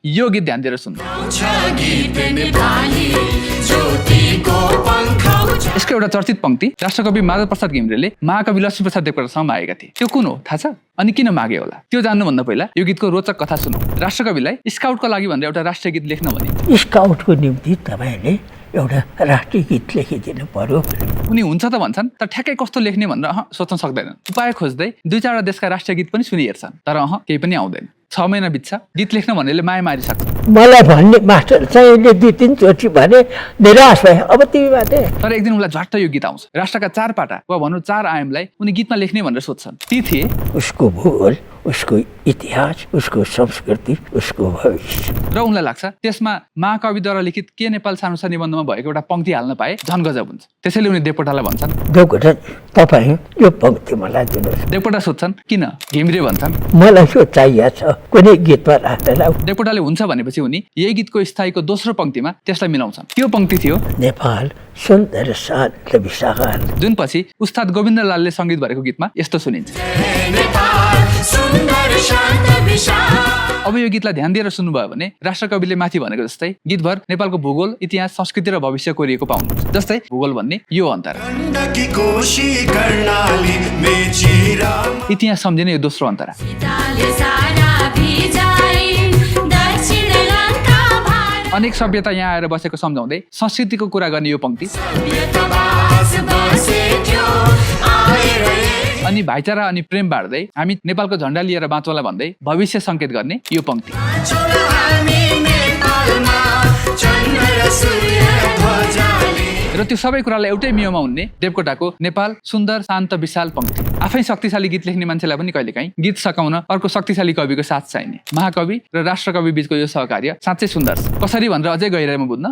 यो गीत ध्यान दिएर सुन्नु। यसको एउटा चर्चित पंक्ति राष्ट्रकवि माधव प्रसाद घिमिरेले महाकवि लक्ष्मीप्रसाद देवकोटासँग मागेका थिए। त्यो कुन हो थाहा छ? अनि किन मागे होला? त्यो जान्नुभन्दा पहिला यो गीतको रोचक कथा सुनौ। राष्ट्रकविलाई स्काउटको लागि भनेर एउटा राष्ट्रिय गीत लेख्न भनिन्छ। स्काउटको निम्ति तपाईले एउटा राष्ट्रिय गीत लेखिदिनु पर्यो। उनी हुन्छ त भन्छन्, तर ठ्याक्कै कस्तो लेख्ने भनेर सोच्न सक्दैनन्। उपाय खोज्दै 2-4 देशका राष्ट्रिय गीत पनि सुनिहेर्छन्, तर केही पनि आउँदैन। 6 महिना बित्छ, गीत लेख्न भन्नेले माया मारिसक्छ। मलाई भन्ने मास्टर चाहिँले 2-3 चोटि भने निराश भए। अब तिमी बाटे। तर एक दिन उनलाई झट्ट यो गीत आउँछ। राष्ट्रका 4 पाटा वा भनौँ 4 आयामलाई उनी गीतमा लेख्ने भनेर सोध्छन्। ती थिए उसको भूगोल, उसको इतिहास, उसको संस्कृति, उसको भविष्य। र उनलाई लाग्छ त्यसमा महाकविद्वारा लिखित के नेपाल सानुसा निबन्धमा भएको एउटा पंक्ति हाल्न पाए झन गजब हुन्छ। त्यसैले उनी देवकोटालाई भन्छन्, देवकोटा तपाईँ यो पंक्ति मलाई दिनुहोस्। देवकोटा सोध्छन् किन? घिमिरे भन्छन् मलाई यो चाहिएको छ, कुनै गीतमा राखेर। देवकोटाले हुन्छ भनेपछि उनी यही गीतको स्थायीको दोस्रो पंक्तिमा त्यसलाई मिलाउँछन्। त्यो पंक्ति थियो नेपाल सुन्दर शान्त विशाल, जुन पछि उस्ताद गोविन्दलालले संगीत भरेको गीतमा यस्तो सुनिन्छ। अब यो गीतलाई ध्यान दिएर सुन्नुभयो भने राष्ट्रकविले माथि भनेको जस्तै गीतभर नेपालको भूगोल, इतिहास, संस्कृति र भविष्य कोरिएको पाउनुहुन्छ। जस्तै भूगोल भन्ने यो अन्तर, इतिहास सम्झिने यो दोस्रो अन्तर, अनेक सभ्यता यहाँ आएर बसेको सम्झाउँदै संस्कृतिको कुरा गर्ने यो पंक्ति, अनि भाइचारा अनि प्रेम बाँड्दै हामी नेपालको झण्डा लिएर बाँचौँला भन्दै भविष्य संकेत गर्ने यो पंक्ति। र त्यो सबै कुरालाई एउटै मियोमा उन्ने देवकोटाको नेपाल सुन्दर शान्त विशाल पंक्ति। आफै शक्तिशाली गीत लेख्ने मान्छेलाई पनि कहिलेकाहीँ गीत सकाउन अर्को शक्तिशाली कविको साथ चाहिने। महाकवि र राष्ट्रकवि बीचको यो सहकार्य साँच्चै सुन्दर छ। कसरी भनेर अझै गहिराइमा बुझ्न